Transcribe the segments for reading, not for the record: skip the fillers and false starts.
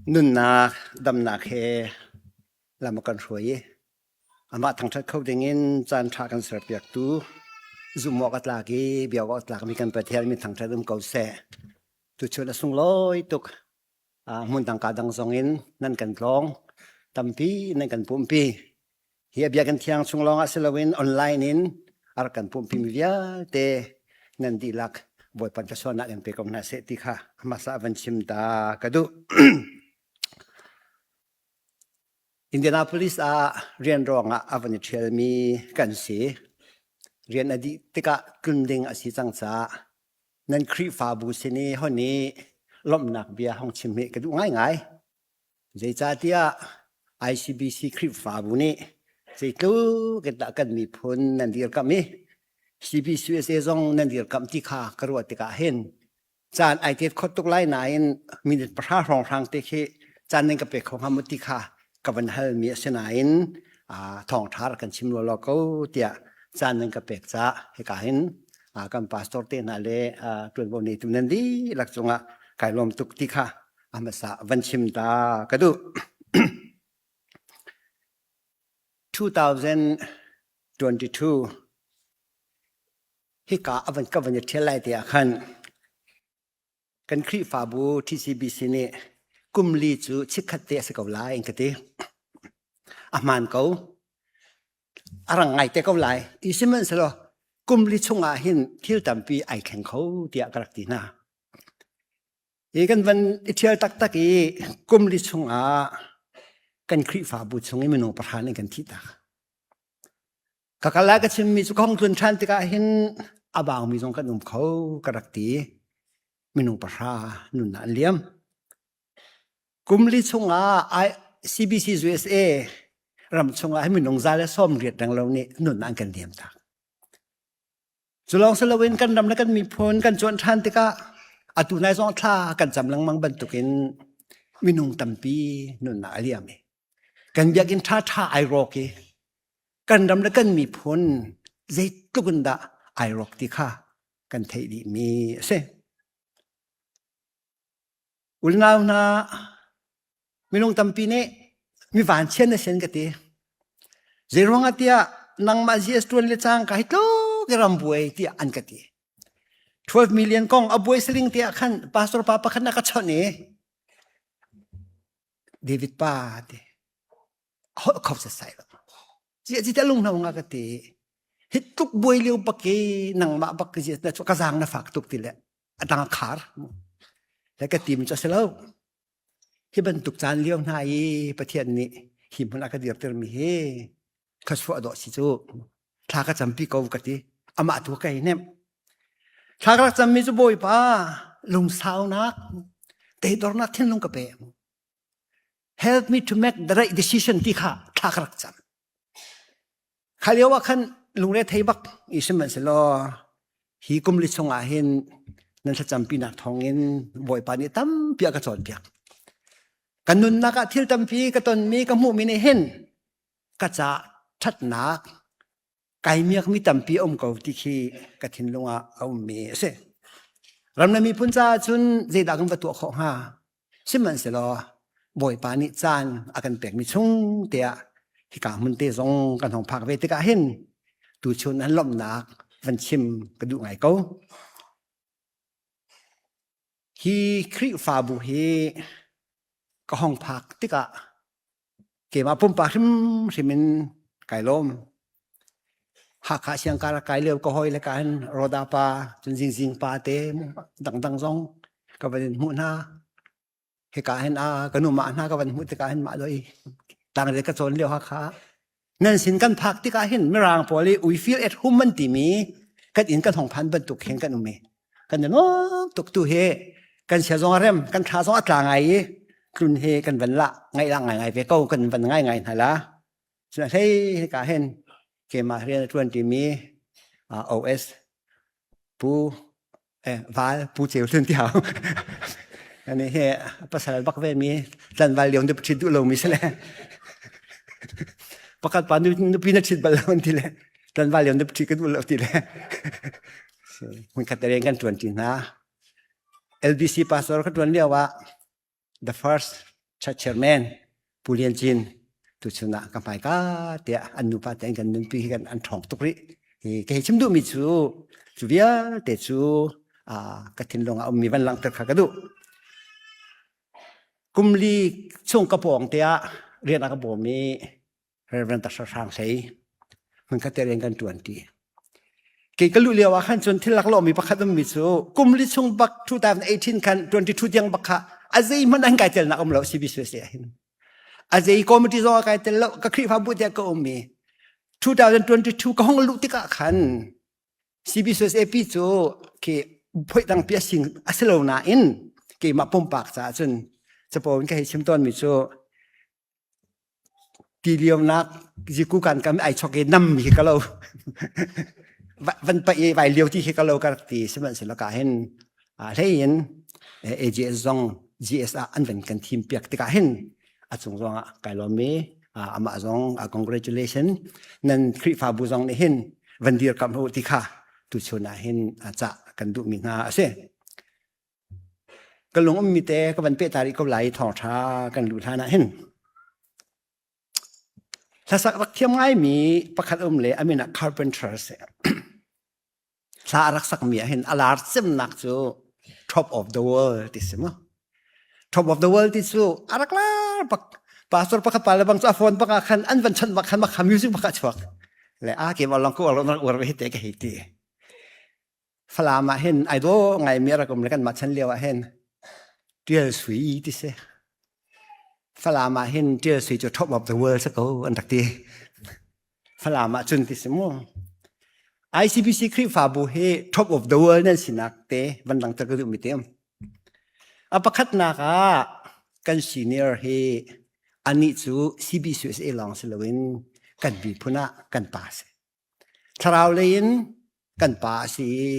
Nunnak damnak he lam a kan hruai i amah thangṭhat kho dingin caan ṭha kan serpiaktu zumh awk a tlak i biak awk a tlakmi kan Pathian min thangṭhat um ko seh. Tuchun a sunglawi tuk. Hmun dang ka dang zong in nan kan tlawng. Tampi nan kan pumpi. Hi a biakinn thiang chung lawngah si loin online in a rak kan pumhpi mi vialte nan dihlak Bawipa thluachuahnak in pe ko hna seh ti kha hmasa van chim ta ka duh. Indianapolis ah rian ruangah a van i ṭhialmi kan si. Rian a dih tikah tlun ding a si cang caah nan Khrihfabu sin i hon i lawmhnak bia hong chim hi ka duh ngaingai. Zeicahtiah ICBC Khrihfabu nih zeitluk in dah kan miphun nan dirkamh i CBCUSA zong nan dirkamh ti kha ka ruah tikah hin caan ai tet khot tuk lai nain minute pahra hrawnghrang te khi caan nan ka pe kho hnga maw ti kha ka van halmi a si nain thawngṭha rak kan chim lawlaw ko tiah caan nan ka pek caah hika hin kan pastor te hna le ṭuanvo neitu nan dihlak cungah kai lawm tuk ti kha a hmasa van chim ta ka duh. 2022 hika a van ka van i ṭhial lai te ah khan kan Khrihfabu TCBC nih kum li cu chikkhat te a si ko lai in ka ti. A hmaan ko. A rang ngai te ko lai. I sihmanhsehlaw kum li chungah hin thil tampi ai thleng kho tiah ka rak ti hna. Hi kan van i ṭhial taktak i kum li chungah kan Khrihfabu chung i minung pahra nih kan thih tak. Ka kal ah ka chimmi cu ka hung tlun ṭhan tikah hin a baumi zong kan um kho ka rak ti. Minung pahra nunnak an liam. Kum li chungah CBC USA ram chungah hin minung za le sawm riat reng lo nih nunnak an kan liam tak. Cu lawng si loin kan ram le kan miphun kan cuanh ṭhan tikah atu nai zong thla kan cam lengmang bantukin minung tampi nunnak a liam i kan biakinn ṭhaṭha ai rawk i kan ram le kan miphun zeitluk in dah ai rawk ti kha kan theih dihmi a si. Unau hna minung tampi nih mi vanchian na sin ka ti. Zeiruang ah tiah nangmah GS tuan le cang ka hi tluk i ram buai tiah an ka ti. 12 million kong a buai saling tiah khan pastor pa pakhat na ka chawnh i David pa ti holh kho sasai lo. Cia ci te lung hno nga ka ti. Hi tluk buai lio bak i nangmah bak ka ka zaang na fak tuk ti le a dang a khar le ka tim cu a si lo hi bantuk caan lio hna i Pathian nih hi hmun a ka dirtermi hi khuachuah dawh si cu thla ka campi ko ka ti amah tu ka i hnemh thla ka rak cammi cu Bawipa lungsaunak teidornak thinlung ka pe help me to make the right decision ti kha thla ka rak cam Kha lio ah khan lungre thei bak i sihmanhsehlaw hi kum li chungah hin nan thlacampinak thawngin Bawipa nih tampi a ka cawnpiak. Ka nunnak ah thil tampi ka tonmi ka hmuhmi nih hin ka ca ṭhatnak kai miakmi tampi a um ko ti khi ka thinlung ah a ummi a si. Ram le miphun caah cun zeidah kan va tuah khawh hnga? Sihmanhsehlaw Bawipa nih caan a kan pekmi chung tiah hika hmun te zong kan hong phak ve tikah hin tuchun an lawmhnak van chim ka duh ngai ko. Hi Khrihfabu hi ka hong phak tikah keimah pumpak hrimhrim in kai lawm. Hakha siangkar kai lio ka hawi le ka hin Roda pa cun Zingzing pa te dangdang zong ka van in hmuh hna. Hika hin a ka nu mah hna ka van hmuh tikah hin mah doi tangre ka cawn lio Hakha. Nan sin kan phak tikah hin Mirang pawl i we feel at home an timi kan inn kan hong phan bantuk hin kan um i kan i nuam tuk tu hi kan sia zong a rem kan thla zong a tla ngai i tlun hi kan van la ngai la ngai ngai ve ko kan van ngai ngai hna la cun hlei hika hin keimah rian a ṭuan timi OS pu eh val pu ceu hlun ti hau ani he pasal bak ve mi tlanval lio nu ṭhit duh lo mi sile pakhat pa nupi na ṭhit bal lo ti le tlanval lio nu ṭhit ka duh lo ti le hmunkhat te rian kan ṭuan ṭi hna LBC pastor ka ṭuan lio ah the first Church Chairman Pu Lian Cin tuchun ah ka hmaika tiah an nupa te an kan nunpi hi kan an ṭhawng tuk rih. Hi ka hei chim duhmi cu cu vialte cu ka thinlung ah ummi van langhter kha ka duh. Kum li chung ka pawng te ah rian a ka bawm i Reverend Dr. Hrang Hlei hmunkhat te rian kan ṭuan ṭi. Kei ka luh lio ah khan cun thil laklawhmi pakhat ummi cu kum li chung bak 2018 khan 22 tiang bak kha a zeihmanh an kai telnak um lo CBCUSA ah hin. A zei committee zong a kai tel lo ka Khrihfabu tiah ka um i 2022 ka hong luh tikah khan CBCUSAP cu khi phoih dang pi a sing a si lo nain keimah pumpak caah cun capo in ka hei chim tawnmi cu Ti lionak ziku kan kam ai chok i nam hi ka lo. Van paih i vai lio ti hi ka lo ka rak ti sihmanhsehlaw ka hin hlei in AGS zong GS ah an van kan thim piak tikah hin a cung zong ah kai lawm i amah zong congratulation nan Khrihfabu zong nih hin van dirkamh u ti kha tuchun ah hin cah kan duhmi hna a si. Ka lung ummi te ka van peh ta rih ko lai thawngṭha kan luh hlan ah hin. Hlasak rak thiam ngaimi pakhat um le a min ah Carpenter a si. Hla a rak sakmi ah hin a lar cemnak cu Top of the World ti si mu. Top of the World ti cu a rak lar bak. Pastor pakhat pa le bang cu a phone bak ah khan an van chanh bak khan makha music bak a chuak. Le a ke ma long ko rak uar ve te ka hei ti. Falam ah hin ai dawh ngaimi a rak um le kanmah chan lio ah hin Ṭial Sui ti si. Falam ah hin Ṭial Sui cu top of the world si ko an rak ti. Falam ah cun ti si mu. ICBC Khrihfabu hi top of the world nan sinak te van langhter ka duhmi te um. A pakhatnak ah kan senior hi anih cu CBCUSA lawng si loin kan miphun ah kan pa si. Thlarau lei in kan pa a si i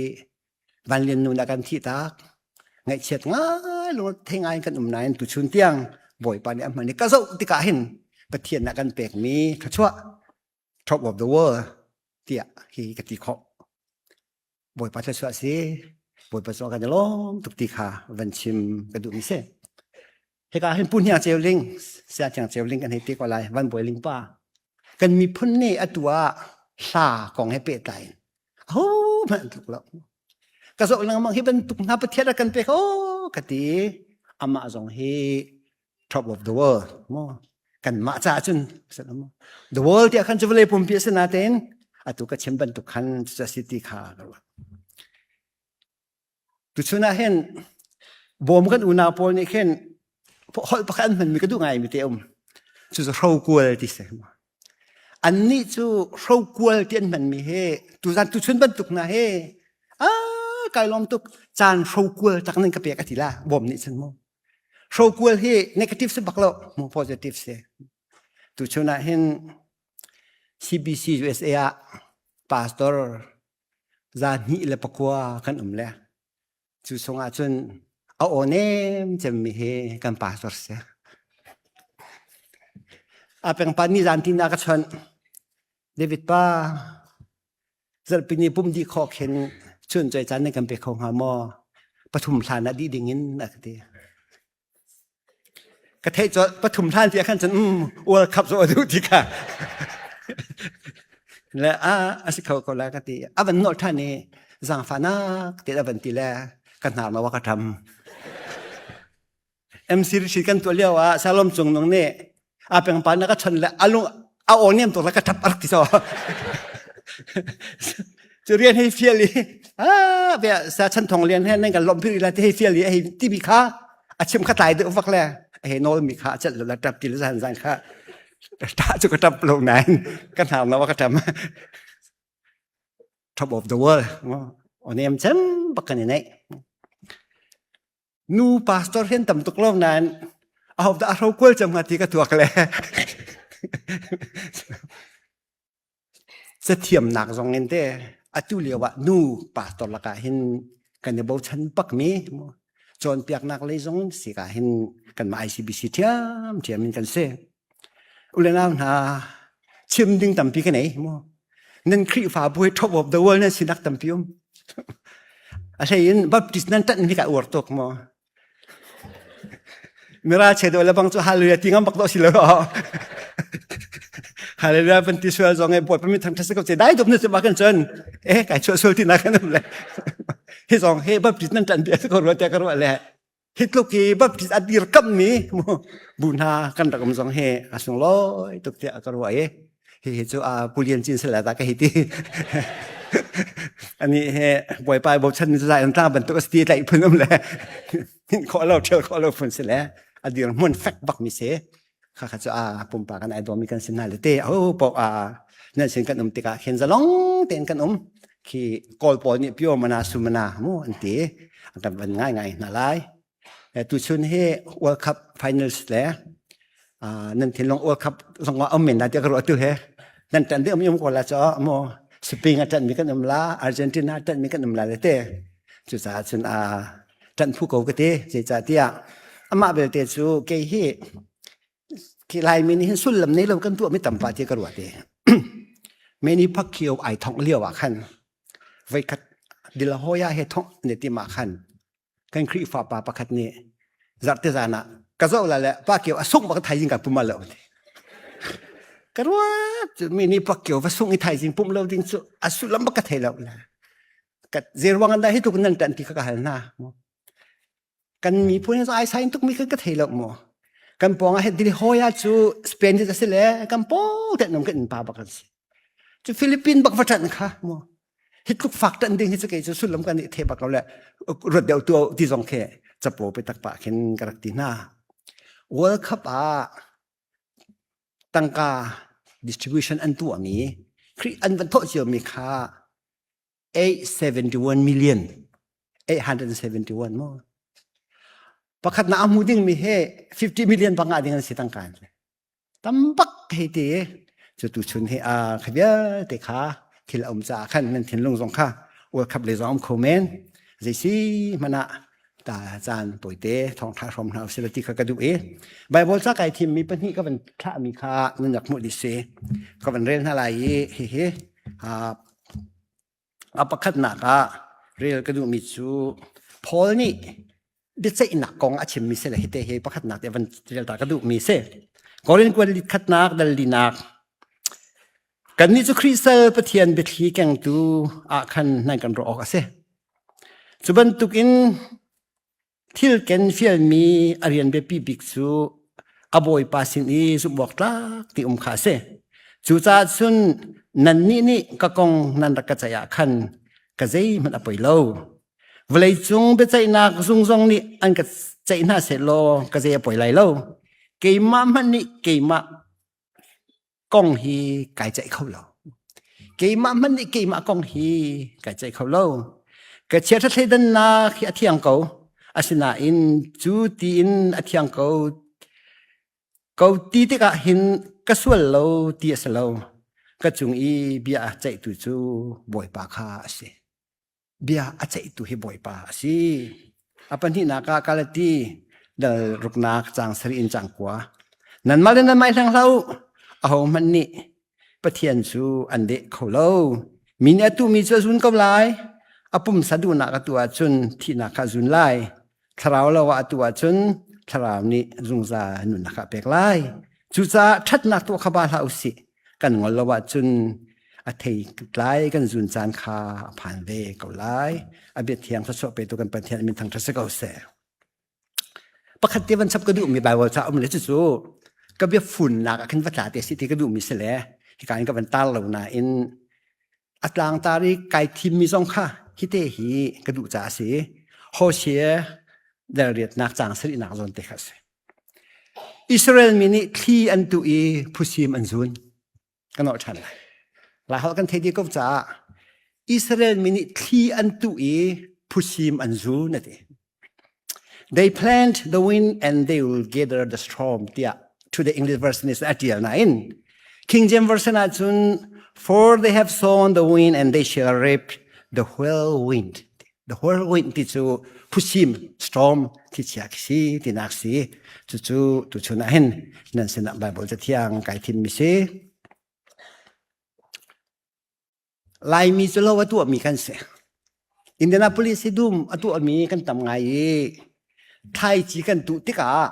vanlian nu na kan thih tak. Ngaihchiat ngai lungthei ngai in kan um nain tuchun tiang Bawipa nih a hman i ka zoh tikah hin Pathian nih a kan pekmi thluachuah top of the world tiah hi ka ti khawh. Bawipa thluachuah si. Bawipa cu kan i lawm tuk ti kha van chim ka duhmi si. Hika hin Pu Hniang Ceu Ling, Saya Hniang Ceu Ling kan hei ti ko lai, Van Bawi Ling pa. Kan miphun nih atu ah hla kong he pehtlai in aho hmanh an tluk lo. Ka zoh lengmang hi bantuk hna Pathian a kan pek oh ka ti. Amah zong hi top of the world mo kanmah caah cun the world tiah khan cu vawlei pumpi a si natein atu ka chim bantuk khan cu a si ti kha ka ruat. Tuchun ah hin bawm kan unau pawl nih khin holh pakhat an hmanmi ka duh ngaimi te um. Cu cu hrokual ti si. Annih cu hrokual ti an hmanmi hi tuzan tuchun bantuk hna hi ah kai lawm tuk caan hrokual tak nan ka pek a ti la bawm nih cun mu. Hrokual hi negative si bak lo mu positive si. Tuchun ah hin CBC USA ah pastor 209 kan um le cu chungah cun a aw nem cemmi hi kan pastor si. A pengpa ni zan tin ah ka chawnh. David pa zarhpini pum dih khawh khin chun choi caan nan kan pe kho hnga maw? Pathum hlan ah dih ding in a ka ti. Ka theih cu pathum hlan ti ah khan cun um World Cup cu a duh ti kha. Le a a si kho ko la ka ti. A van nolh ṭhan i zaangfahnak te a van ti le ka hnar no a ka ṭam. MC Rishi kan tuah lio ah Salom Cung Nung nih a pengpa na ka chon le a lung a aw niam tuk le ka ṭap a rak ti so. Cu rian hei fial i ah bia sa chan thong lian he nan kan lawmh pi la ti hei fial i hei ti mi kha a chim kha tlai deuh vak le a hei nawl mi kha a celh lo la ṭap ti le zan zan kha ṭah cu ka ṭap lo nain ka hnar no ka ṭam top of the world onem cem bak kan i neih Nu pastor hian tam tuk lo nain aho dah a hrokual cang hnga ti ka tuak le cathiamnak zong in te atu lio ah nu pastor lakah hin kan i bochan bakmi cawnpiaknak lei zong si ka hin kanmah ICBC ṭhiam ṭhiam in kan si. Ule nau hna chim ding tampi ka nei mu. Nan Khrihfabu hi top of the world nan sinak tampi um. A hlei in Baptist nan ṭanh hi ka uar tuk mu. Mira che do le bang cu hallelujah ti ngam bak do si lo. Hallelujah pan ti sual zong e bawi pami thang thas ko che dai dop na che ma kan chon. Eh kai chu sual ti na kan um le. Hi zong he baptist nan tan bia ko ro te ka ro le. Hi tluk hi baptist a dir kam mi bu hna kan rak um zong he a sung loi tuk te ka ro e. Hi hi cu a pulian cin sela ta ka hi ti. Ani he bawipa bochan mi zai an tla bantuk a si ti tlaih phun um le. Hin khawh lo ṭhial khawh lo phun si le a dirhmun fek bak mi si. Kha kha cu a pumpak kan ai dawmi kan si hna le te ho paoh a nan sin kan um tikah khin zalong tein kan um. Khi Kawl pawl nih pure mana sumana mu an ti. An kan van ngai ngai hna lai. Tuchun hi World Cup finals le nan thinlung World Cup zong ah um men la tiah ka ruah tu he. Nan ṭan ding um um ko la cho mo Spain a ṭan mi kan um la Argentina a ṭan mi kan um la le te. Cucaah cun a ṭanh phu ko ka ti. Zeicahtiah amah belte cu kei hi khi Laimi nih hin sullam nei lo kan tuah mi tampa ti ka ruah te. Many Pacquiao ai thongh lio ah khan voikhat Dilahoya he thongh ne ti mah khan kan Khrihfa pa pakhat nih zarhte zan ah ka zoh la le pa kio a sungh bak thaizing ka pum lo ti. Ka ruat mi nih Pacquiao va sungh i thaizing pum lo ding cu a sullam bak ka thei lo la. Ka zeiruang an dah hi tuk nan tan ti kha ka hal hna. Kan miphun hi ai sain tuk mi kha ka thei lo mu. Kan pawng ah dil hoya cu Spain hi si le kan pawng te nom kan pa bak an si. Cu Philippine bak va ṭan kha mu. Hi tluk fak ṭan ding hi cu kei cu sullam kan i the bak lo le ruat deuh tu ti zong khi capo pe tak pa khin ka rak ti hna. World Cup ah tangka distribution an tuahmi Khrih an van thawh ciomi kha 871 million 871 mo pakhat na amu ding mi he 50 million banga ding an si tangka tambak hei ti cu tu chun hi a kha vialte kha thil a um caah khan nan thinlung zong kha ual khap le zong um kho men zeisi hmanh ah ta caan tawite thawngtha hrawm hna usila ti kha ka duh i Bible ca kai thim mi pahnih ka van thlah mi kha nan rak hmuh dih si ka van rel hna lai i hihi A pakhatnak ah rel ka duhmi cu Paul nih biaceihnak kong a chimmi si le hite hi pakhatnak te van rel ta ka duhmi si. Korin kuan khatnak dal linak Kannih cu Khrih sal Pathian biathli kengtu ah khan nan kan ruah awk a si. Cu bantukin Thil ken fialmi a rian biapi bik cu a bawipa sin i zumhawktlak ti um kha a si. Cucaah cun nannih nih ka kong nan rak ka ceih ah khan ka zeihmanh a poi lo. Vawleicung biaceihnak zung zong nih an ka ceih hna sehlaw ka zei a poi lai lo. Keimah hmanh nih keimah kong hi kai ceih kho lo. Keimah hmanh nih keimah kong hi kai ceih kho lo. Ka chiaṭha thleidannak hi a thiang ko. Asinain cu tiin a thiang ko ko ti tikah hin ka sual lo ti a si lo. Ka cung i bia a ceihtu cu Bawipa kha a si. Bia a ceihtu hi Bawipa a si. A pahnihnak ah Galati dal ruknak caang sarih in caang kua. Nanmah le nanmah i hleng hlah u. Ahohmanh nih Pathian cu an deh kho lo. Mi nih a tuhmi cu a zun ko lai. A pumsa duhnak a tuah ahcun thihnak kha a zun lai. Thlarau lo ah a tuah ahcun thlarau nih zungzal nunnak a pek lai. Cucaah ṭhatnak tuah kha ba hlah u sih. Kan ngol lo ahcun a thei tlai kan zun caan kha a phan ve ko lai. A bia thiang thluachuah petu kan Pathian min thangṭhat si ko seh. Pakhat te van chap ka duhmi Bible ca um le cucu ka bia funnak ah khin va tla te si ti ka duhmi si le hika in ka van tar lo nain a tlangtar i kai thimmi zong kha hite hi ka duh caah a si. Hosea dalriatnak caang sarihnak zawn te kha a si. Israel mi nih thli an tuh i phusim an zun. Kan nolh ṭhan lai. Laiholh kan thei dih ko caah Israel mi nih thli an tuh i phusim an zun a ti. They plant the wind and they will gather the storm tiah to the English version is a ṭial nain King James version ahcun for they have sown the wind and they shall reap the whirlwind. The whirlwind ti cu phusim storm thlichia khi si tinak si. Cucu tuchun ah hin nan sinah Bible cathiang kai thimmi si. Laimi cu lo a tuahmi kan si. Indianapolis hi dum a tuahmi kan tam ngai i thlaici kan tuh tikah.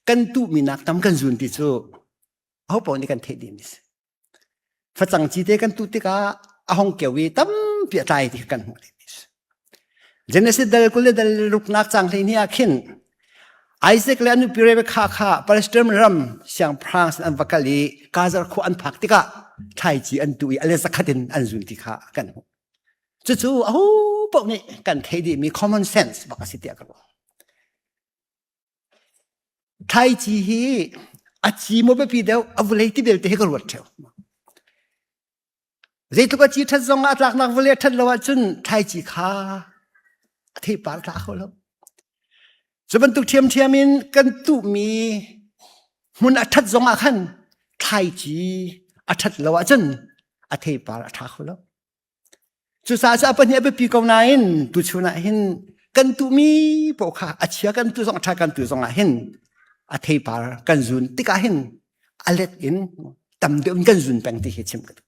Kan tuhmi nak tam kan zun ti cu aho paoh nih kan theih dih mi si. Facang cite kan tuh tikah a hong keu i tampi a tlai ti kan hmuh dih mi si. Genesis dal 20 le dal ruknak cang hlei ni ah khin Isaac le a nupi Rebekah kha Palestine ram siangpahrang sin an va kal i Gaza khua an phak tikah thlaici an tuh i a let zakhat in an zun ti kha kan hmuh. Cucu aho paoh nih kan theih dihmi common sense bak a si tiah ka ruah. Thlaici hi a ci maw biapi deuh a vawlei ti belte hi ka ruat ṭheo. Zeitluk a ci ṭhat zong ah a tlaknak vawlei a ṭhat lo ahcun thlaici kha a theipar a tla kho lo. Cu bantuk ṭhiamṭhiam in kan tuhmi hmun a ṭhat zong ah khan thlaici a ṭhat lo ahcun a theipar a ṭha kho lo. Cucaah cu a pahnih a biapi ko nain tuchun ah hin kan tuhmi paoh kha a chia kan tu zong a ṭha kan tu zong ah hin a theipar kan zun tikah hin a let in tam deuh in kan zun peng ti hi chim ka duh.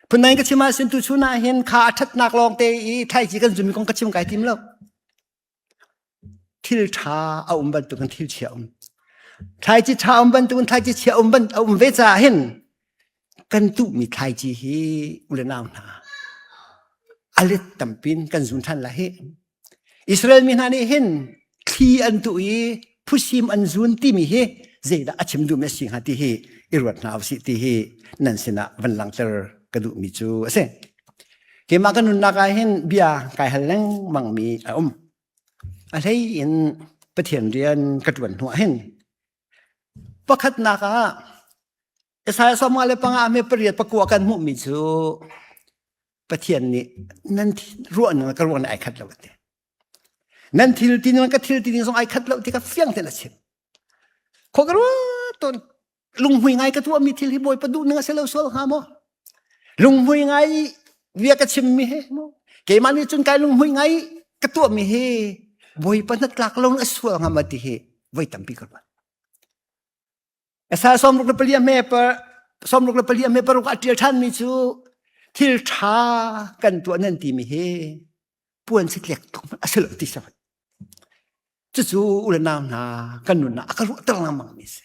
Phundang ka chim ahcun tuchun ah hin kha a ṭhatnak lawng te i thlaici kan zunmi kong ka chim kai tim lo. Thil ṭha a um bantukin thil chia um. Thlaici ṭha um bantukin thlaici chia um ban a um ve caah hin kan tuhmi thlaici hi u le nau hna a let tampin kan zun ṭhan lai hi. Israel mi hna nih hin thli an tuh i phusim an zun timi hi zeidah a chim duhmi a si hnga ti hi i ruat hna usih ti hi nan sinah van langhter ka duhmi cu a si. Keimah ka nunnak ah hin bia kai hal lengmang mi a um. A hlei in Pathian rian ka ṭuan hnu ah hin pakhatnak ah Isaiah 55 8 kan hmuhmi cu Pathian nih nan ruahning le ka ruahning ai khat lo a ti. Nan thil ti ning ka thil ti ning zong ai khat lo ti ka fiang tein a chim. Khua ka ruat tawn lunghmui ngai ka tuahmi thil hi Bawipa duh ning a si lo sual hnga maw? Lunghmui ngai bia ka chimmi hi maw? Keimah nih cun kai lunghmui ngai ka tuahmi hi Bawipa hnatlak lo a sual hnga ma ti hi voi tampi ka ruat. Asa 64 hme per 64 hme paruk a ṭial ṭhanmi cu thil ṭha kan tuah nan timi hi puan si tlek tuk a si lo ti sa Cucu u le nau hna kan nunnak a ka ruahter lengmang mi si.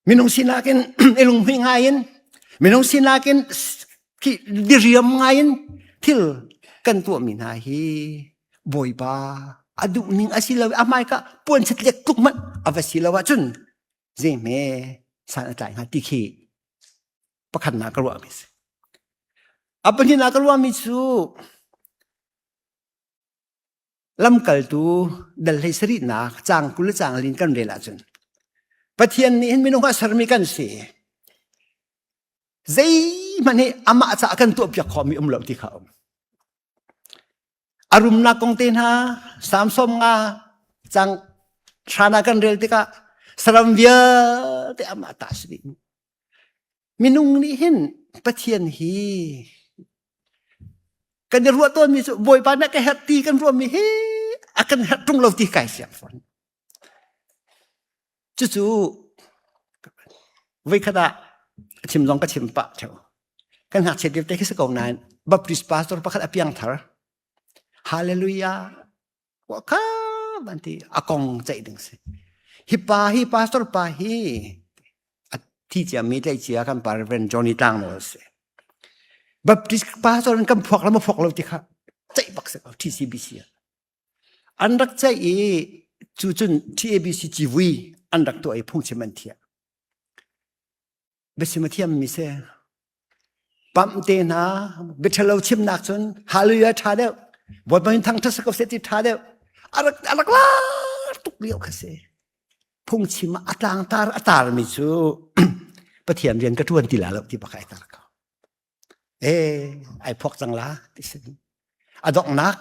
Minung sinak in i lunghmui ngai in minung sinak in diriam ngai in thil kan tuahmi hna hi Bawipa a duh ning a si lo a hmaika puan chatliak tluk hmanh a va si lo ahcun zeihme san a tlai hnga ti khi pakhatnak ka ruahmi si. A pahnihnak ka ruahmi cu Lamkaltu dal hlei sarihnak caang 20 le caang lin kan rel ahcun Pathian nih hin minung ah sermi kan si. Zeihmanh hi amah caah kan tuahpiak khawhmi um lo ti kha um. A rumnak kong te hna Samsom nga cang hrana kan rel tikah saram vialte amah ta si dih. Minung nih hin Pathian hi kan i ruah tawnmi cu Bawipa na ka herh ti kan ruahmi hi a kan herh ṭung lo ti kai fiang fawn. Cucu voikhat ah a chim zong ka chim pah ṭheo. Kan ngakchiat lio te khi si ko nain Baptist pastor pakhat a piang thar. Hallelujah kha van ti a kong ceih ding si. Hi pa hi pastor pa hi a thi cia mi tlai cia kan pa Reverend Johnny Tlang nawl si. Baptist pastor in kan phuak lo ma phuak lo ti kha ceih bak si ko TCBC ah. An rak ceih i cu cun TABC civui an rak tuah i phungchim an thiah. Biachim a thiammi si. Pamh te hna biaṭhalo chimnak cun hallelujah ṭha deuh. Bawipa in thangṭhat si ko seh ti ṭha deuh. A rak a rak lar tuk lio kha si. Phungchim ah a tlangtar a tarmi cu Pathian rian ka ṭuan ti la lo ti bak ai tar ko. Eh, ai phuak cang la ti si. A donghnak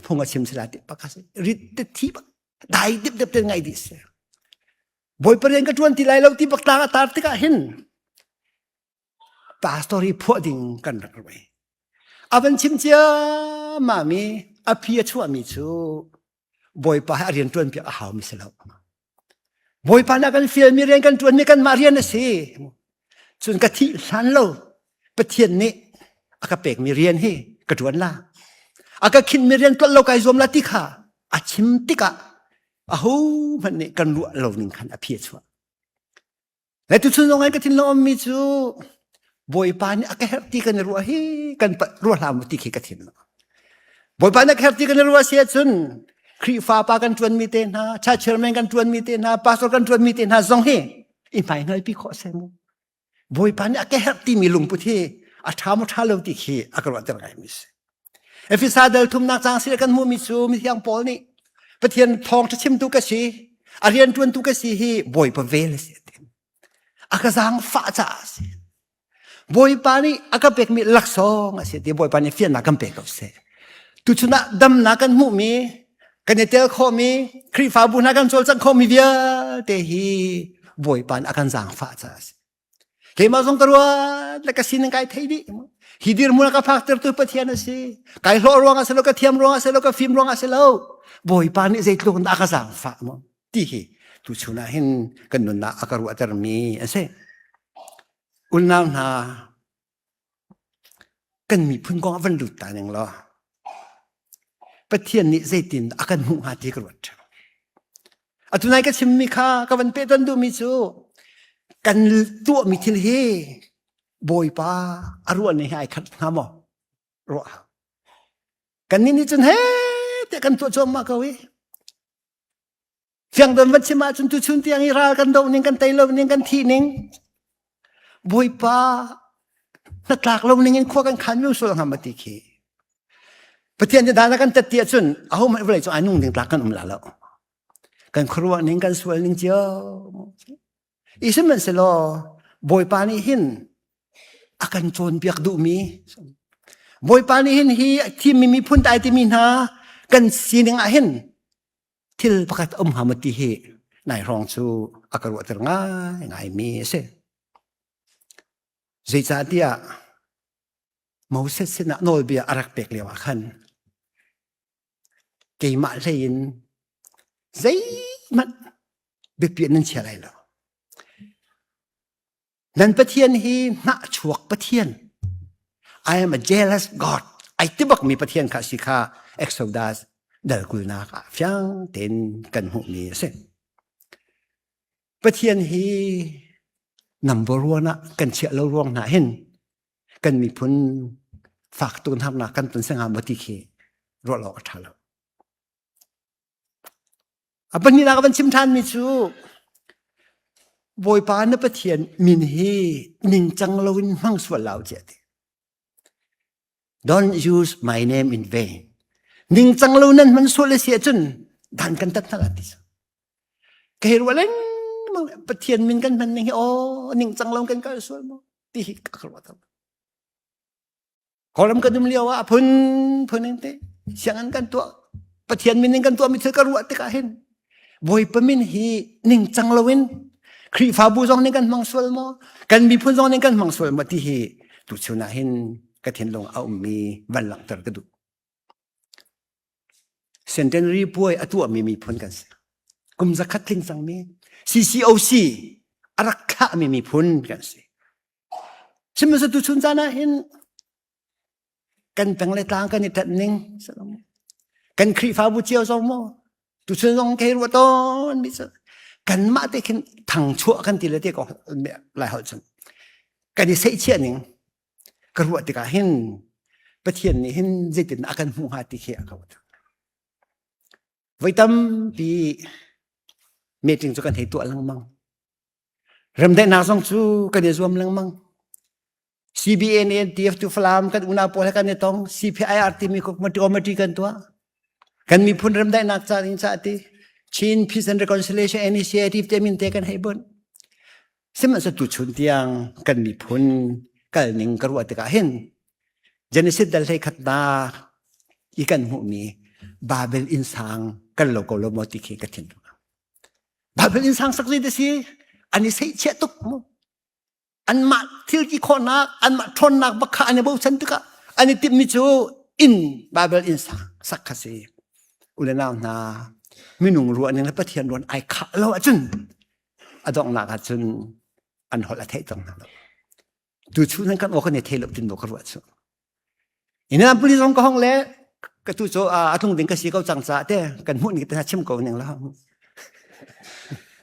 phung a chim si la ti bak a si. Rit te thi bak dai dip dip te ngai dih si. Bawipa rian ka ṭuan ti lai lo ti bak tlang a tar tikah hin pastor hi phuah ding kan rak ruai. A van chim ciammam i a phi a chuahmi cu Bawipa he a rian ṭuan piak a haumi si lo. Bawipa nih a kan fialmi rian kan ṭuanmi kanmah rian a si. Cun ka thih hlan lo Pathian nih a ka pekmi rian hi ka ṭuan la. A ka khinhmi rian tlolh lo kai zuam la ti kha a chim tikah. Aho hmanh nih kan ruah lo ning khan a phi a chuah. Le tuchun zong ka thinlung ummi cu Bawipa nih a ka herh ti kan i ruah hi kan ruah hlah mu ti khi ka thin. Bawipa nih a ka herh ti kan i ruah si ahcun Khrihfa pa kan ṭuanmi te hna, church chairman kan ṭuanmi te hna, pastor kan ṭuanmi te hna zong hi i hmaihngalpi khawh seh mu. Bawipa nih a ka herh timi lungput hi a ṭha maw ṭha lo ti khi a ka ruahter ngaimi si. Efesa dal thumnak caang sile kan hmuhmi cu mithiang Paul nih Pathian thawngṭha chimtu ka si, a rianṭuantu ka si hi Bawipa vel a si a ti. A ka zaangfah caah a si. Bawipa nih a ka pekmi laksawng a si ti Bawipa nih fiannak kan pe ko seh. Tuchun ah damnak kan hmuhmi, kan i tel khawhmi, Khrihfabu hna kan cawlcangh khawhmi vialte hi Bawipa nih a kan zaangfah caah a si. Keimah zong ka ruat le ka sining kai thei dih. Hi dirhmun a ka phaktertu Pathian a si. Kai hlawh ruang ah si lo, ka thiam ruang ah si lo, ka fim ruang ah si lo. Bawipa nih zeitluk in a ka zaangfah mu ti hi tuchun ah hin kan nunnak a ka ruahtermi a si. Unau hna kan miphun kong ah van lut ta ning law Pathian nih zeitin a kan hmuh hnga ti ka ruat ṭheo. Atu nai ka chimmi kha ka van peh ton duhmi cu kan tuahmi thil hi Bawipa a ruah ning he ai khat hnga maw? Ruah hau. Kannih nih cun he tiah kan tuah cuahmah ko i Fiang don van chim ahcun tuchun tiang i ral kan doh ning kan tei lo ning kan thih ning Bawipa hnatlak lo ning in khua kan khan mi sual hnga ma ti khi Pathian nih dan a kan tet ti ahcun aho hmanh vawlei cung ai nung ding tlak kan um la lo kan khuaruah ning kan sual ning cio i sihmanhsehlaw Bawipa nih hin a kan cawnpiak duhmi Bawipa nih hin hi thimmi miphun tai timi hna kan sining ah hin thil pakhat um hnga maw ti hi nai hrawng cu a ka ruahter ngai ngaimi a si. Zeicahtiah Moses sinah nawlbia a rak pek lio ah khan keimah hlei in zeihmanh biapi nan chia lai lo. Nan Pathian hi hnahchuak Pathian. I am a jealous God. Ai ti bakmi Pathian kha si kha Exodus dal kulnak ah fiang tein kan hmuhmi a si. Pathian hi number one ah kan chiah lo ruang hna hin kan miphun fak tuk harnak kan ton sengah maw ti khi ruah lo a ṭha lo. A pahnihnak a van chim ṭhanmi cu Bawipa na Pathian min hi ningcang loin hmang sual lau tiah a ti. Don't use my name in vain. Ningcang lo nan hman sual a si ahcun dan kan tat hna la ti. Ka hei ruah lengmang Pathian min kan hman ning hi aw ningcang lo kan kal sual maw ti hi ka ruah tam. Kawlram kan um lio ah phun phun in te sianginn kan tuah Pathian min in kan tuah mi thil ka ruah tikah hin Bawipa min hi ningcang loin Khrihfabu zong nih kan hmang sual maw kan miphun zong nih kan hmang sual maw ti hi tuchun ah hin ka thinlung a ummi van langhter ka duh. Centenary puai a tuahmi miphun kan si. Kum zakhat tling cangmi CCOC a rak thlahmi miphun kan si. Sihmanhsehlaw tuchun caan ah hin kan peng le tlang kan i ṭanh ning kan Khrihfabu cio zong maw tuchun zong kei ruah tawn mi cu kanmah te khin thangchuah kan ti le te ko lai holh cun kan i seihchiah ning ka ruah tikah hin Pathian nih hin zeitin a kan hmuh hnga ti khi a ka ruat. Voi tampi meeting cu kan hei tuah lengmang. Remdaihnak zong cu kan i zuam lengmang. CBA nih TF2 Falam kan unau pawl he kan i tong. CPIR timi committee kan tuah. Kan miphun remdaihnak ca ding ca ti. Chin Peace and Reconciliation Initiative te min te kan hei bunh. Sihmanhsehlaw tuchun tiang kan miphun kal ning ka ruah tikah hin Genesis dal hlei khatnak i kan hmuhmi Babel innsang kan lo ko lo maw ti khi ka thin Bible innsang sak zei si an i seihchiah tuk mu anmah thil ti khawhnak anmah ṭhawnnak bak kha an i bochan tikah an i timhmi cu inn Bible innsang sak kha si ule nau hna minung ruah ning le Pathian ruan ai khah lo ahcun a donghnak ahcun an holh a theih cang hna lo tu chu nan kan aw kan i thei lo tin ka ruah chu ina puli zong ka hong le ka tu chu a tlung ding ka si ko cang ca te kan hmuh ni te chim ko ning la.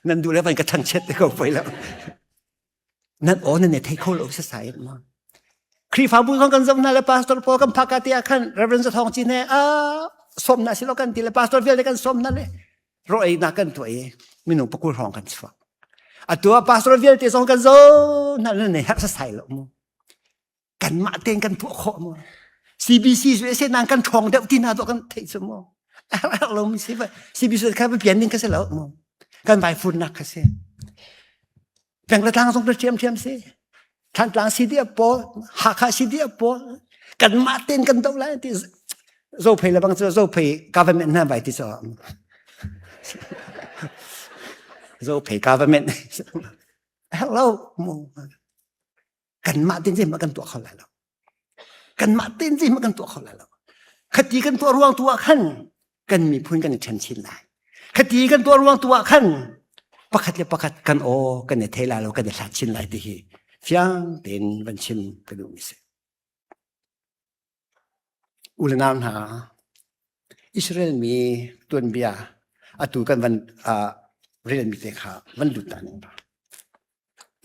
Nan duh le van ka thangchiat te ko poi lo. Nan aw nan ne thei kho lo sasai ma. Khrihfabu zong kan zoh hna le pastor pawl kan phaka te ah khan Reverend Zathawng Cin he a sawm na si lo kan ti le pastor vialte kan sawm hna le ro ei na kan tuah i minung pakul hrawng kan chuak. Atu ah pastor vialte zong kan zo hna le ne herh sasai lo mu. Kanmah tein kan tuah khawh mu. CBC cu ese nan kan ṭhawng deuh ti hna tuah kan theih cu mu. Herh lo mi si CBC kha pian ding ka si lo mu. Kan vai furnak kha si. Peng le tlang zong ṭhiamṭhiam si. Thantlang CDF pawl, Hakha CDF pawl, kanmah tein kan doh lai ti Zophei le bang cu Zophei government hna vai ti cu. Zophei government. Hello. Kanmah tein zeihmah kan tuah kho lai lo. Kanmah tein zeihmah kan tuah kho lai lo. Khati kan tuah ruang tu ah khan kan miphun kan i ṭhen chin lai. Khati kan tuah ruang tu ah khan pakhat le pakhat kan aw kan i thei lai lo kan i hlat chin lai ti hi fiang tein van chim ka duhmi si. U le nau hna, Israel mi tuanbia atu kan van uh, relmi te kha van lut ta ning.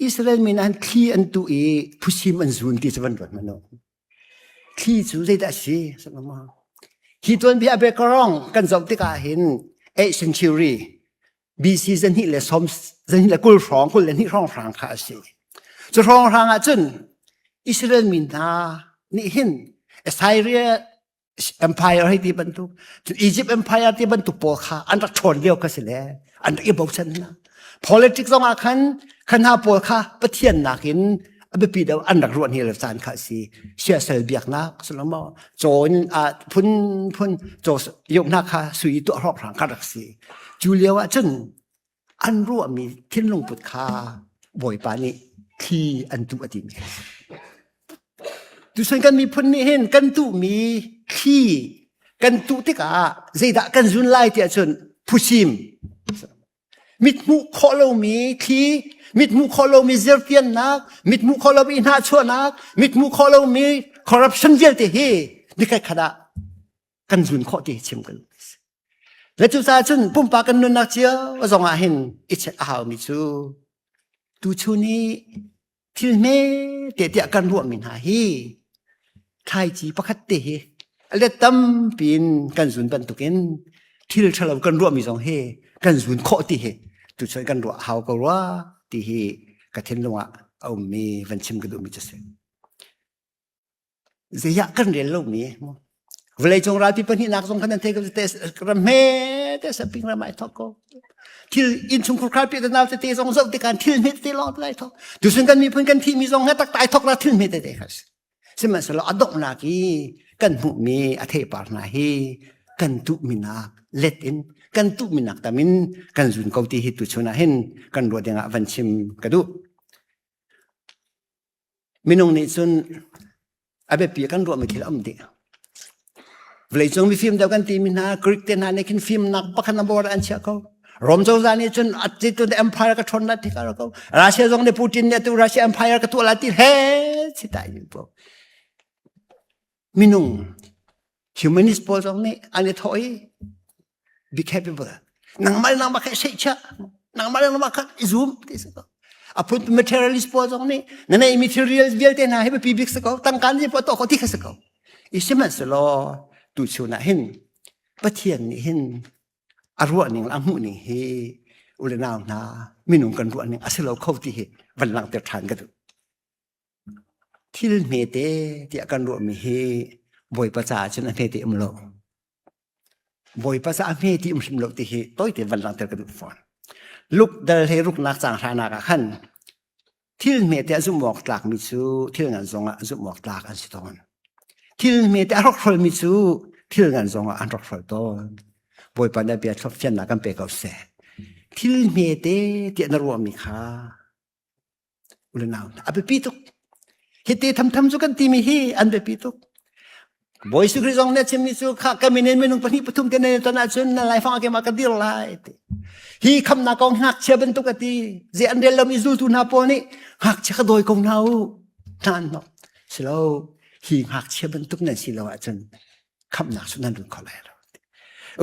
Israel mi nan thli an tu i phusim an zun ti cu van ruat hmanh u. Thli cu zeidah a si? Hi tuanbia background kan zoh tikah hin 8th century BC zahnih le som zahnih le kul hrawng 22 hrawng hrang kha a si. Cu hrawng hrang ah cun Israel mi hna nih hin Assyria Empire hei ti bantuk Egypt Empire ti bantuk pawl kha an rak ṭhawn lio kha si le an rak i bochan hna. Politics zong ah khan kha hna pawl kha Pathian nakin a biapi deuh an rak ruah hni le caan kha a si. Siasal biaknak sulamo caw in phun phun caw yoknak kha sui tuah hrawk hrang kha rak si. Cu lio ah cun an ruahmi thinlung put kha Bawipa nih thli an tuh a timi a si. Tuchan kan miphun nih hin kan tuhmi thli kan tuh tikah zeidah kan zun lai tiah cun phusim mithmuh khawh lomi thli mithmuh khawh lomi zirtiannak mithmuh khawh lomi hnahchuahnak mithmuh khawh lomi corruption vialte hi nikhat khat ah kan zun khawh ti chim kan le cucaah cun pumpak kan nunnak cio zong ah hin i check a haumi cu tuchun i thil hme te tiah kan ruahmi hna hi thlaici pakhat te hi a let tampi in kan zun bantukin thil ṭhalo kan ruahmi zong hi kan zun khawh ti hi tuchun kan ruah hau ko rua ti hi ka thinlung ah a ummi van chim ka duhmi cu si. Zeiah kan rel lomi vawleicung ralpi pahnihnak zong khan nan thei ko te ram hme te saping ram ai thok ko thil innchungkhur kharpi te nau tete zong zoh tikah thil hme tete lawng te lai thok tusun kan miphun kan thihmi zong he tak tai thok la thil hme tete kha sihmanhsehlaw a donghnak i kan hmuhmi a theipar hna hi kan tuhmi nak let in kan tuhmi nak tam in kan zun ko ti hi tuchun ah hin kan ruah dingah van chim ka duh Minung nih cun a biapi kan ruahmi thil a um dih. Vawleicung mifim deuh kan timi hna Greek te hna nih khin fimnak pakhat a bor an chiah ko. Rom cozah nih cun atu empire ka ṭhawn la ti ka ko. Russia zong nih Putin nih atu Russia empire ka tuah la ti he si ta in po. Minung humanist pawl zong nih an i thawh i be capable nangmah le nangmah kha i chia nangmah le nangmah kha i zum ti si ko a phun materialist pawl zong nih na neihmi thil real vialte hna hi biapi bik si ko tangka nih pa tuah ko ti kha si ko i sihmanhsehlaw tu chun ah hin Pathian nih hin a ruah ning le a hmuh ning hi u le nau hna minung kan ruah ning a si lo kho ti hi van langhter ṭhan ka duh Thil hmete tiah kan ruahmi hi Bawipa caah cun a hmete um lo. Bawipa caah a hme ti um hrim lo ti hi tawite van langhter ka duh fawn. Luke dal he ruknak caang hranak ah khan thil hmete a zumh awk tlakmi cu thil ngan zongah zumh awk tlak an si tawn. Thil hmete a hrokhrolmi cu thil ngan zongah an hrokhrol tawn. Bawipa nih bia fiannak kan pe ko seh. Thil hmete tiah na ruahmi kha Ulenau a biapi tuk. Hiti thamtham cu kan timi hi an biapi tuk. Bawi Jesuh Khrih zong nih a chimmi cu kha ka min in minung pahnih pathum te nan ton ahcun na laifang ah ka dir lai ti. Hi khamnak kong ngakchia bantuk a ti. Zei an rel lomi zultu hna pawl nih ngakchia ka dawi ko hna u. Hna an hnok. Silo hi ngakchia bantuk nan si lo ahcun khamnak cu nan lut kho lai lo.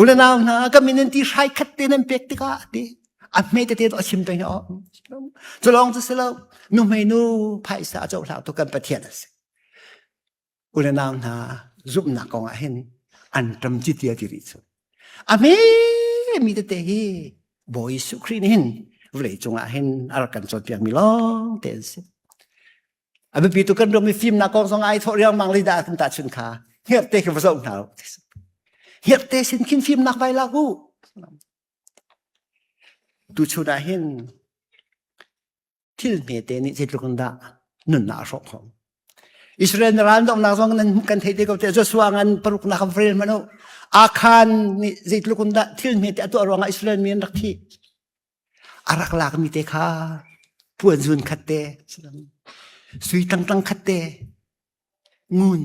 Ulenau hna ka min in ti hrai khat te nan pek tikah ti. A hme tete to a chim peng o. Cu lawng cu si lo. Nu hmei nu phaisa a cohlang tu kan Pathian a si. U le nau hna zumhnak kong ah hin an ṭam ci tia ti rih cu. A hme mi tete hi Bawi Jesuh Khrih nih hin vawlei cungah hin a rak kan cawnpiak mi lawng te an si. A biapi tu kan ram i fimnak kong zong ai thawh riangmang li dah kan tahchun kha hngerhte khi va zoh hna u. Hngerhte sin khin fimnak vai lak u. Tuchun ah hin thil hmete nih zeitluk in dah nunnak a hrawh khawh. Israel na ral donghnak zong nan kan thei te ko te Joshua ngan paruknak kan rel hmanh u. Akhan nih zeitluk in dah thil hmete a tuah ruangah Israel mi an rak thi. A rak lakmi te kha puan zun khat te sui tangtang khat te ngun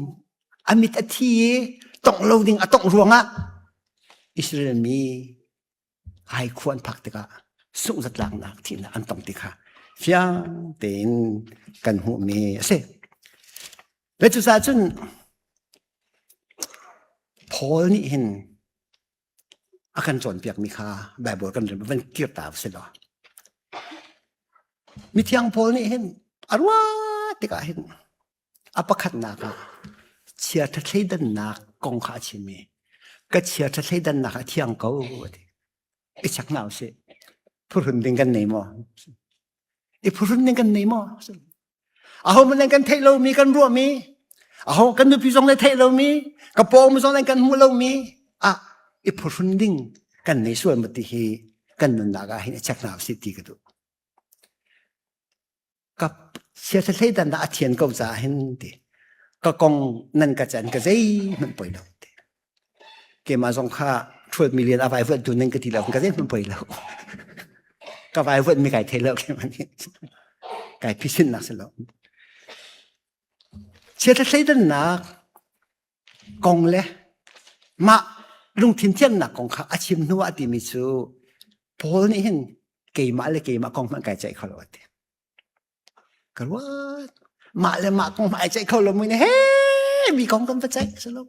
a mit a thi i tongh lo ding a tongh ruangah Israel mi ai khua an phak tikah sungh-zatlaknak thihnak an tong ti kha fiang tein kan hmuhmi a si. Le cucaah cun Paul nih hin a kan cawnpiakmi kha Baibal kan van kir ta si law mithiang Paul nih hin a ruah tikah hin a pakhatnak ah chiaṭha thleidannak kong kha a chim i ka chiaṭha thleidannak a thiang ko a ti. I chek hna usih. Phuhrun ding kan nei maw? I phuhrun ding kan nei maw? Aho man kan theih lomi kan ruahmi, aho kan nupi zong le theih lomi, ka pawng zong le kan hmuh lomi, ah i phuhrun ding kan nei sual ma ti hi kan nunnak ah hin i check hna usih ti ka duh. Ka siasa thleidan dah a thian ko caah hin ti ka kong nan ka can ka zeihmanh poi lo ti. Keimah zong kha 12 million a vai vuan tu nan ka ti lo ka zeihmanh poi lo. Ka vai vuan mi kai thei lo keimah nih. Kai phisin nak si lo. Chiatha thleidannak kong le mah lungthin thiannak kong kha a chim hnu ah timi cu Paul nih hin keimah le keimah kong hmanh kai ceih kho lo a ti. Ka ruat. Mah le mah kong hmanh ai ceih kho lo mui nih he mi kong kan va ceih si lo.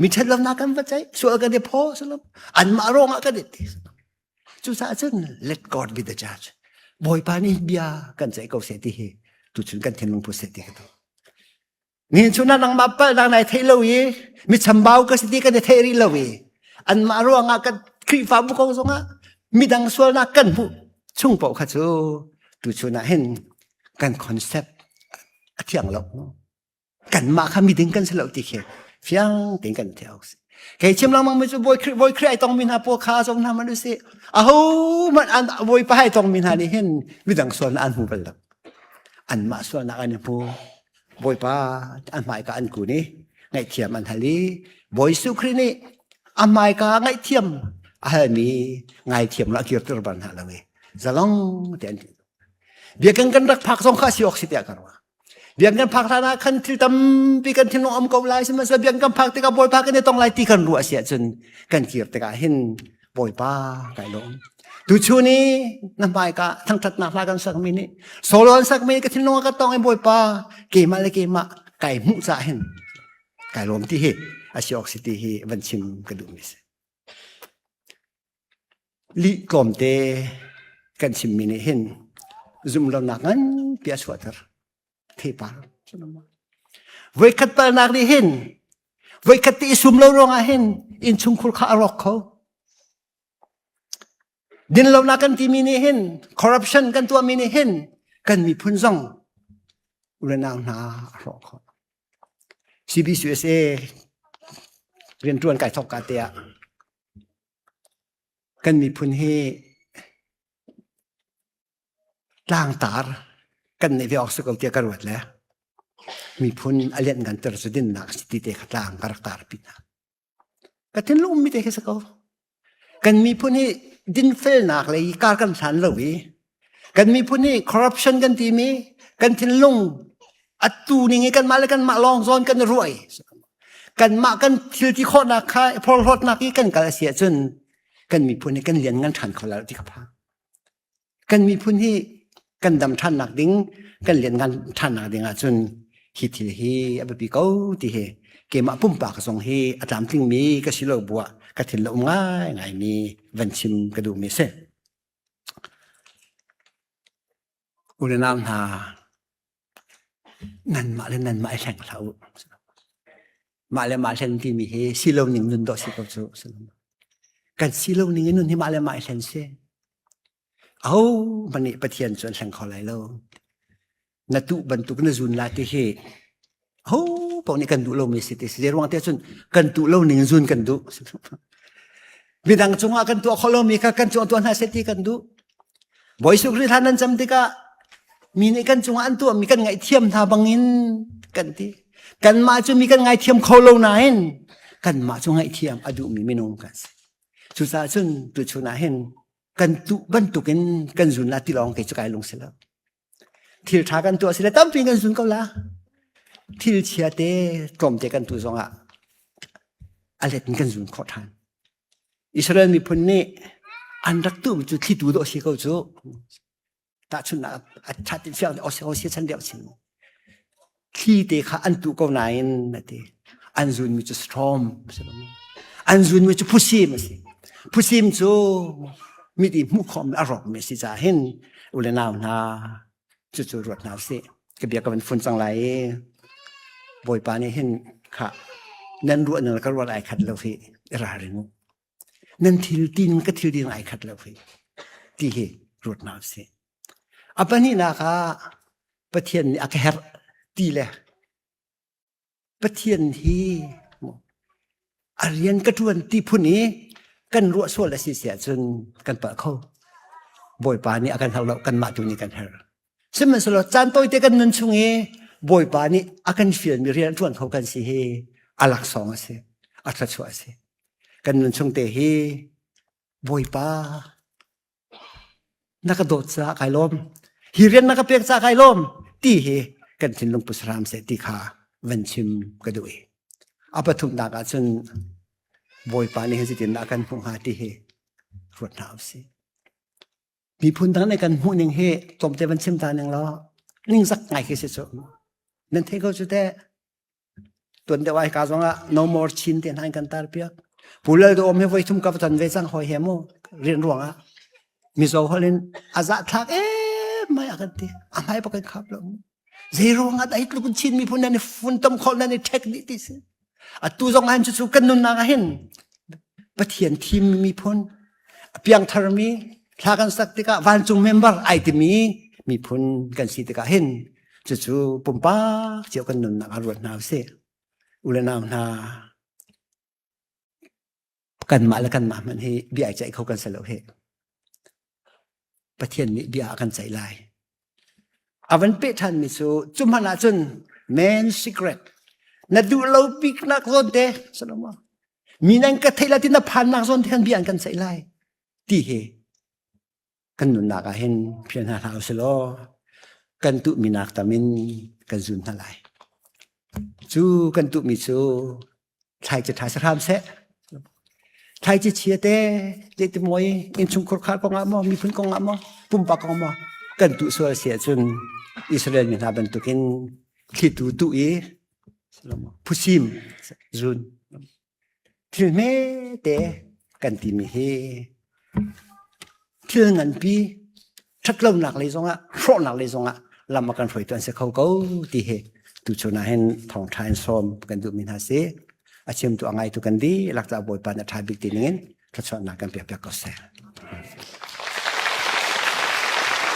Mi ṭhat lonak kan va ceih, sual kan i phaw si lo. Anmah ruangah kan i ti. Cucaah cun let God be the judge. Bawipa nih bia kan ceih ko seh ti hi tuchun kan thinlung pu seh ti ka duh. Nihin chun ah nangmah palhnak nai theih lo i mi chambau ka si ti kan i theih rih lo i anmah ruangah kan Khrihfabu ko zongah midang sualnak kan hmuh chung paoh kha cu tuchun ah hin kan concept a thiang lo. Kanmah kha miding kan si lo ti khi fiang tein kan theih awk si. Kei chim lengmang mi cu Bawi Khrih Bawi Khrih ai tongmi hna pawl kha zong hna man usih. Aho hmanh an Bawipa ai tongmi hna nih hin midang sualnak an hmu bal lo. Anmah sualnak an i hmu. Bawipa an hmaika an kun i ngaihthiam an hal i Bawi Jesuh Khrih nih a hmaika ngaihthiam a halmi ngaithiam lo a kirter bal hna lo i zalong te an ti. Biakinn kan rak phak zong kha si awk si tiah ka ruah. Biakinn kan phak hlan ah khan thil tampi kan thinlung um ko lai sihmanhsehlaw biakinn kan phak tikah Bawipa kan i tong lai ti kan ruah si ahcun kan kir tikah hin Bawipa kai lawm. Tuchun i na hmaika thangṭhatnak hla kan sakmi nih solo an sakmi ka thinlung a ka tong i Bawipa keimah le keimah kai hmuh caah hin kai lawm ti hi a si awk si ti hi van chim ka duhmi si. Lih tlawmte kan chimmi nih hin zumhlonak nganpi a chuahter. Theipar. Voikhat palnak nih hin voikhat te i sum lo ruangah hin innchungkhur kha a rawk kho. Dinlonak kan timi nih hin corruption kan tuahmi nih hin kan miphun zong ulenau hna a hrawh khawh. CBCUSA rianṭuan kai thawk ka te ah kan miphun hi tlangtar kan neih ve awk si ko tiah ka ruat le miphun a lianh nganter cu dinnak a si ti te kha tlang ka rak tar pi hna. Ka thinlung ummi te khi si ko. Kan miphun hi dinfelnak lei kar kan hlan lo i kan miphun hi corruption kan timi kan thinlung atu ning i kanmah le kanmah lawng zawn kan i ruah i kanmah kan thil ti khawhnak kha phorhlawtnak i kan kal a si ahcun kan miphun hi kan lian ngan ṭhan kho lai lo ti ka phang. Kan miphun hi kan dam ṭhannak ding, kan lianngan ṭhannak ding ahcun hi thil hi a biapi ko ti hi keimah pumpak zong hi a tlamtlingmi ka si lo buah ka thin le um ngaingaimi van chim ka duhmi a si. U le nau hna, nanmah le nanmah i hleng hlah u. Mah le mah hlen timi hi si lo ning nun dawh si ko cu. Kan si lo ning in nun hi mah le mah i hlen si. Aho hmanh nih Pathian cu an hleng kho lai lo. Na tuh bantuk na zun la ti hi aho paoh nih kan duh lomi si ti si. Zei ruang te cun kan tuh lo ning zun kan duh. Midang cungah kan tuah khawh lomi kha kan cungah tuah hna seh ti kan duh. Bawi Jesuh Khrih hlan nan cam tikah mi nih kan cungah an tuahmi kan ngaihthiam hna bangin kan ti. Kanmah cu mi kan ngaithiam kho lo nain kanmah cu ngaihthiam a duhmi minung kan si. Cucaah cun tuchun ah hin kan tuh bantukin kan zun la ti lawng kei cu kai lung si lo. Thil ṭha kan tuah si le tampi kan zun ko la. Thil chia te tlawmte kan tuh zongah a let in kan zun khawh ṭhan. Israel miphun nih an rak tuhmi cu thlitu dawh si ko cu. Tahchunhnak a ṭhat in fiang Hosea chan deuh chin. Thli te kha an tuh ko nain a ti. An zunmi cu storm an zunmi cu phusim a si. Phusim cu mit i hmuh khawhmi a rawkmi a si caah hin u le nau hna cucu ruat hna usih. Ka bia ka van fun cang lai i Bawipa nih hin kha nan ruah nan ka ruat ai khat lo hi i ralring u. Nan thil tin ka thil ding ai khat lo hi ti hi ruat hna usih. A pahnihnak ah Pathian nih a ka herh ti le Pathian hi a rian ka ṭuan ti phun i kan ruah sual a si si ahcun kan palh kho. Bawipa nih a kan herh lo, kanmah tu nih kan herh. Sihmanhsehlaw caan tawite kan nun chung i Bawipa nih a kan fialmi rian a ṭuan kho kan si hi a laksawng a si, a thluachuah a si. Kan nun chung te hi Bawipa na ka dawt caah kai lawm hi rian na ka pek caah kai lawm ti hi kan thinlung pu hram seh ti kha van chim ka duh i a pathumnak ah cun Bawipa nih zeitin dah kan hmuh hnga ti hi ruat hna usih miphun dang nih kan hmuh ning hi tlawmte van chim ta ning law ningzak ngai khi si cu nan thei ko cu teh Tuan deuh ai ka zong ah no more Chin te hna in kan tar piak. Pu Lal Do Om hi voi thum ka va ton ve cang hoi he mu rian ruang ah Mizo holh in a zah thlak em mai a kan ti. A hmai bak in khap lo mu. Zei ruang ah dah hi tluk in Chin miphun nan i funtom khawh nan i ṭhek dih ti si. Atu zong ah hin cucu kan nunnak ah hin Pathian thim miphun a piangtharmi thla kan sak tikah vancung member ai timi miphun kan si tikah hin cucu pumpak cio kan nunnak ah ruat hna usih. U le nau hna kanmah le kanmah hmanh hi bia ai ceih kho kan si lo hi. Pathian nih bia a kan ceih lai. A van peh ṭhanmi cu cu hmanh ah cun man secret na duh lo biknak zawn te Solomon mi nan ka theih lai ti na phannak zawn te khan bia an kan ceih lai ti hi kan nunnak ah hin phial hna hlah usih law kan tuhmi nak tam in kan zun hna lai. Cu kan tuhmi cu thlaici ṭha si hram seh. Thlaici chia te zeiti mawi innchungkhur khar kong ah maw miphun kong ah maw pumpak kong maw kan tuh sual si ahcun Israel mi hna bantukin thlitu tuh i phusim zun Thil hmete kan timi hi thil nganpi ṭhatlonak lei zongah hrawhnak lei zongah lam a kan hruaitu an si kho ko ti hi tuchun ah hin thawngṭha in sawm kan duhmi hna si. A chimtu a ngaitu kan dihlak caah Bawipa nih a ṭha bik ti ningin thluachuahnak kan pek piak ko seh.